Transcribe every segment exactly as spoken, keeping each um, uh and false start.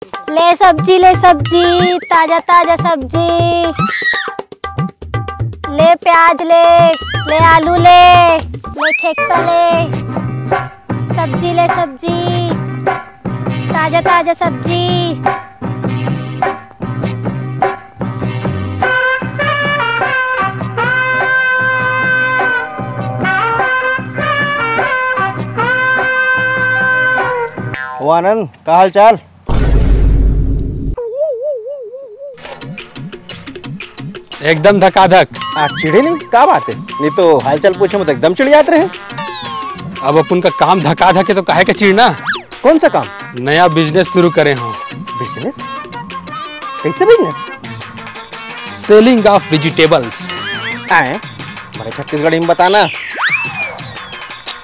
ले सब्जी, ले सब्जी, ताजा ताजा सब्जी। ले प्याज ले, ले आलू ले, ले खेक्सा ले। सब्जी ले सब्जी, ताजा ताजा सब्जी। ओ आनंद, का हाल चाल? एकदम धकाधक। आ, चिढ़े नहीं, का बात है? नहीं तो हालचाल पूछे में तो एकदम चिढ़ियात रहे। अब अपन का काम धकाधक है तो काहे का चिढ़ना? कौन सा काम? नया बिजनेस शुरू करे हो। बिजनेस? कैसे बिजनेस? Selling of vegetables. आए, बड़े छत्तीसगढ़ी में बताना।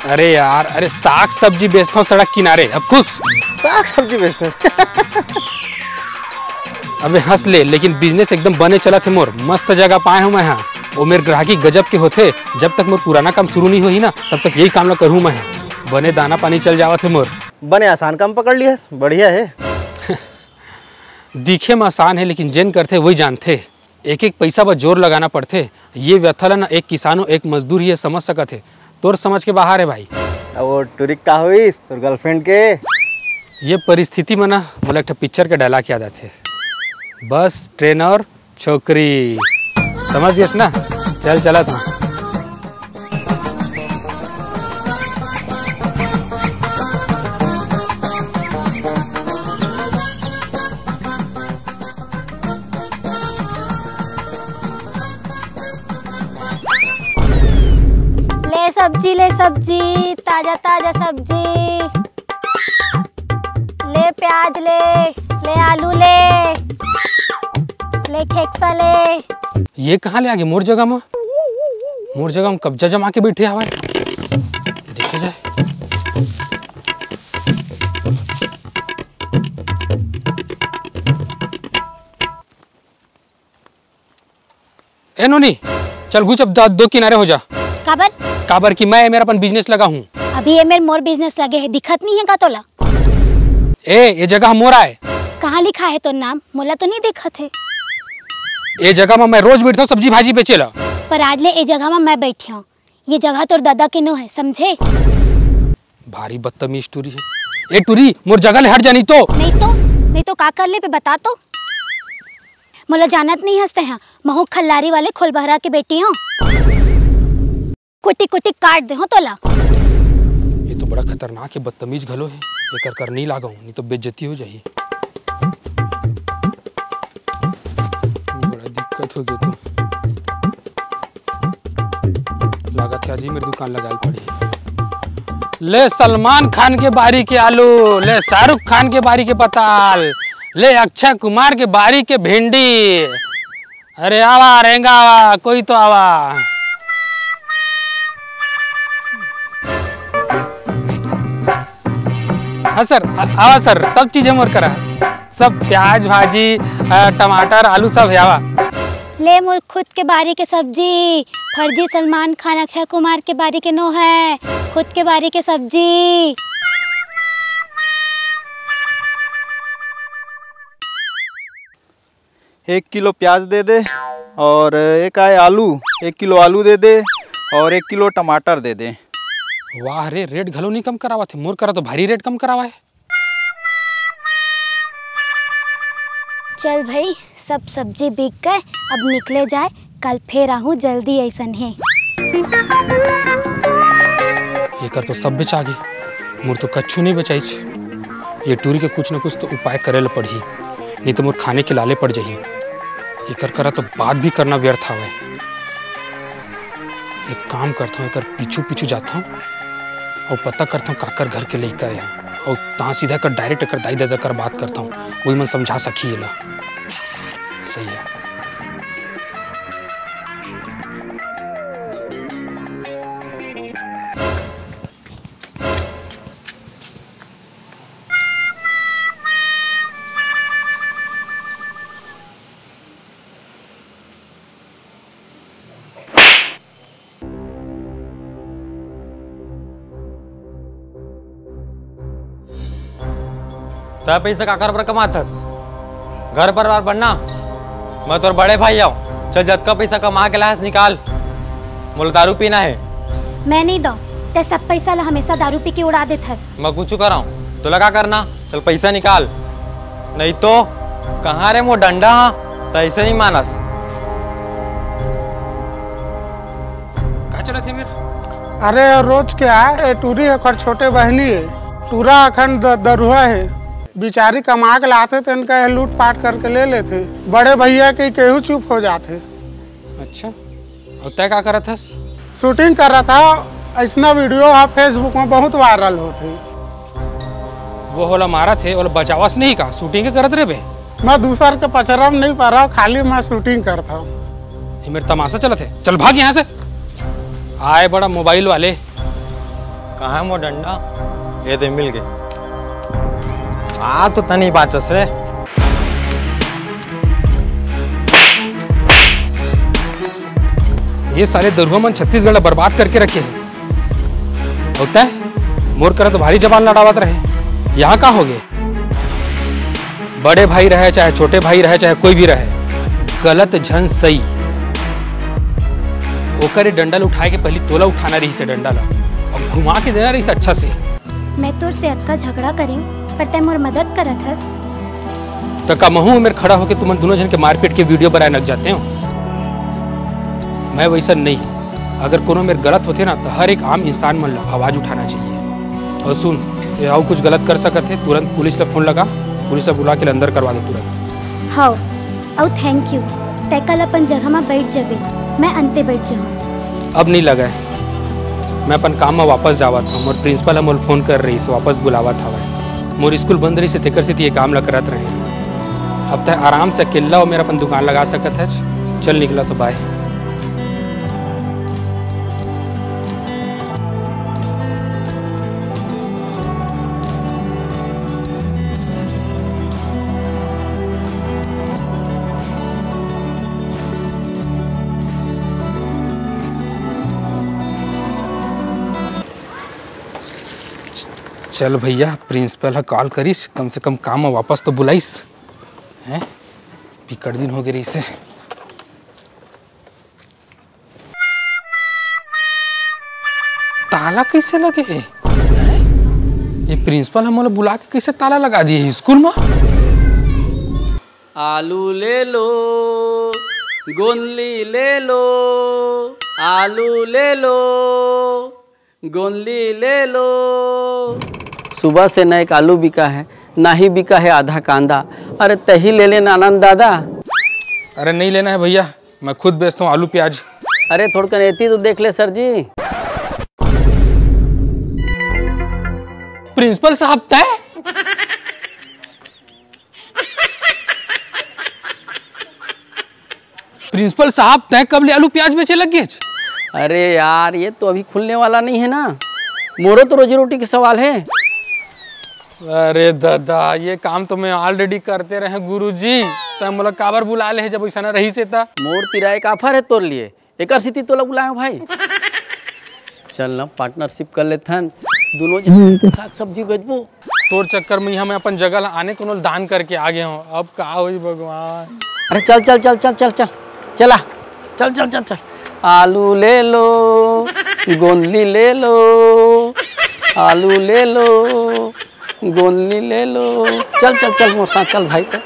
अरे यार, अरे साग सब्जी बेचता हूँ सड़क किनारे, अब खुश? साग सब्जी बेचते हैं। अबे हंस ले, लेकिन बिजनेस एकदम बने चलत हे मोर। मस्त जगह पाए हूँ मैं, हाँ। ओ मेर ग्राहकी गजब के होथे। जब तक मोर पुराना काम शुरू नहीं होही ना, तब तक यही काम ला करूँ मैं, हाँ। बने दाना पानी चल जावत हे मोर। बने आसान काम पकड़ लिया, बढ़िया है। दिखे में आसान है, लेकिन जेन करथे वही जानथे। एक एक पैसा बर जोर लगाना पड़थे। ये व्यथा ला ना एक किसानो, एक मजदूर ही ये समझ सकत हे। तोर समझ के बाहर है भाई। अब वो टुरी का होइस तोर गर्लफ्रेंड के? ये परिस्थिति में ना मोला एक ठो पिक्चर के डायलॉग याद आथे, बस ट्रेन और छोकरी। समझ गेस ना? चल चलत हूँ। ले सब्जी, ले सब्जी, ताजा ताजा सब्जी। ले प्याज ले, ले आलू ले, ले खेक्सा ले। ये कहाँ ले आगे मोर जगह में? मोर जगह में कब्जा जमा के बैठे हवय। देखे जाए। ए नोनी, चल घुच अब, द-, दो किनारे हो जा। काबर? काबर कि मैं ए मेर अपन बिजनेस लगा हूँ। अभी ए मेर मोर बिजनेस लगे है, दिखत नहीं है का तोला? ए, ये जगह मोर आए। कहाँ लिखा है तोर नाम? मोला तो नहीं दिखत है। ए जगह में मैं रोज बैठता हूँ सब्जी भाजी बेचे ला। पर आज ले ए जगह में मैं बैठी हूँ। ये जगह तोर दादा के नो है, समझे? भारी बदतमीज टूरी है। ए टूरी, मोर जगह ले हट जा, नहीं तो। नहीं तो, नहीं तो का कर ले बे, बता तो। मोला जानत नहीं हस तेहा, महू खल्लारी वाले खोलबहरा के बेटी हूँ। कुटी कुटी काट दे हो तोला। ये तो बड़ा खतरनाक है, बदतमीज घलो है। एकर कर नहीं लागो, नहीं तो बेइज्जती हो जाही। बड़ा दिक्कत हो गया तो। लागत है आज ही मेरी दुकान लगाल पड़ी। ले सलमान खान के बारी के आलू, ले शाहरुख खान के बारी के पताल, ले अक्षय कुमार के बारी के भिंडी। अरे आवा रेंगा आवा, कोई तो आवा। हाँ सर, आ-, आवा सर, सब चीज हमर करा। सब प्याज भाजी, अ, टमाटर आलू सब है, आवा। ले मोर खुद के बारी के सब्जी, फर्जी सलमान खान अक्षय कुमार के बारी के नो है, खुद के बारी के सब्जी। एक किलो प्याज दे दे और एक आए आलू, एक किलो आलू दे दे और एक किलो टमाटर दे दे। वाह रे, रेट घलो नहीं कम करावा थे, मोर करा तो भारी रेट कम करावा है। चल भाई, सब सब्जी बिक गए, अब निकले जाए, कल फेर आहू जल्दी ऐसन है। एकर तो सब बेचा गे, मोर तो कच्छु नहीं बचाइच। ये टूरी के कुछ न कुछ तो उपाय करे ल पड़ही, नहीं तो मोर खाने के लाले पड़ जाही। एकर करा तो बात भी करना व्यर्थ हवय। एक काम करता हूँ, एकर पीछू पीछू जाता हूँ और पता करता हूँ काकर घर के लइका है, और तहाँ सीधा कर डायरेक्ट एकर दाई ददा कर बात करता हूँ, वही मन समझा सकी एला। सही है। त का पैसा काकर बर कमाथस? घर परिवार बनना। मैं तोर बड़े भाई आंव। चल, जतका पैसा कमा के लायस, निकाल। मोला दारू पीना हे। मैं नहीं दंव। तैं सब पैसा ला हमेशा दारू पी के उड़ा देथस। मैं कुछ करांव, तोला का करना? चल, पैसा निकाल, नहीं तो। कहाँ रे मोर डंडा? तैं अइसे नहीं मानस। का चलत हे मेर? अरे, रोज के आय, ए टूरी ओकर छोटे बहिनी हे। टूरा अखन द-, दरुहा हे। बिचारी कमा के लाथे, तेन का लूट पाट करके ले लेथे। बड़े भैया के केहू चुप हो जाथे। अच्छा, अउ तैं का करत हस? शूटिंग करत हंव, अइसना वीडियो ह Facebook में बहुत वायरल होथे। वो ओला मारत हे, ओला बचावस नहीं का? शूटिंग के करत रहे बे। मैं दूसर के पचरा में नहीं परंव, खाली मैं शूटिंग करत हंव। ये मेर तमाशा चलत हे, चल भाग यहाँ से। आय बड़ा मोबाइल वाले। कहाँ हे मोर डंडा? ये तो मिल गए। आ तो तनी बाचस रे। ये साले दरुहा मन छत्तीसगढ़ ला बर्बाद करके रखे हैं। अउ तैं मोर करा तो भारी जबान लड़ावत रहे, यहाँ का हो गए? बड़े भाई रहे, चाहे छोटे भाई रहे, चाहे कोई भी रहे, गलत झन सही। ओकर ये डंडा ल उठाए के पहली तोला उठाना रहिस हे डंडा ला, अउ घुमा के देना रहिस अच्छा से। मैं तोर से अतका झगड़ा करेंव, पर तैं मोर मदद करत हस। त का महूं मेर खड़ा होके तुमन दोनों झन के मारपीट के वीडियो बनाए लग जाते हो? मैं वैसा नहीं। अगर कोनो मेर गलत होथे ना, तो हर एक आम इंसान मन ला आवाज उठाना चाहिए। और सुन, ये अउ कुछ गलत कर सकत हे, तुरंत पुलिस ला फोन लगा, पुलिस ला बुला के अंदर करवा दे तुरंत। हव, अउ thank you। तैं कल अपन जगह म बैठ जबे, मैं अंते बैठ जाहूं। अब नहीं लगा है, मैं अपन काम में वापस जावत हूँ। मोर प्रिंसिपल ह मोर फोन कर रहिस, वापस बुलावत हवय। मोर स्कूल बंद रहिस, तेकर सेती ये काम ला करत रहे। अब तैं आराम से अकेल्ला हो, मेर अपन दुकान लगा सकत हस। चल निकला तो, बाय। चल भैया, प्रिंसिपल ह कॉल करिस, कम से कम काम म वापस तो बुलाइस। हैं, बिकट दिन हो गे रहिस हे। ताला कैसे लगे हे? हैं? ये प्रिंसिपल ह मोला बुला के कैसे ताला लगा दिए हे स्कूल म? आलू ले लो, गोंदली ले लो, आलू ले लो, गोंदली ले लो। सुबह से न एक आलू बिका है, ना ही बिका है आधा कांदा। अरे तही ले लेना आनंद दादा। अरे नहीं लेना है भैया, मैं खुद बेचता हूँ आलू प्याज। अरे थोड़कन एती तो देख ले सर जी। प्रिंसिपल साहब तय प्रिंसिपल साहब, तय कब ले आलू प्याज बेचे लग गेच? अरे यार, ये तो अभी खुलने वाला नहीं है ना, मोरो तो रोजी रोटी के सवाल है। अरे दादा, ये काम तो मैं ऑलरेडी करते रहे गुरुजी, तय मोला काबर बुला ले है जब ऐसा ना रही से ता? मोर तिरा एक ऑफर है तोर लिए, एकर सेती तोला बुलायो भाई। चल ना, पार्टनरशिप कर लेथन, दोनों जन साग सब्जी बेचबो। तोर चक्कर में यहाँ मैं अपन जगह ला आने कोनो दान करके आ गया हूँ, अब का होई भगवान। अरे चल चल चल चल चल चल, चला, चल चल चल चल। आलू ले लो, गोंदली ले लो, आलू ले लो, गोंदली ले लो। चल चल चल मोर साथ चल भाई, तो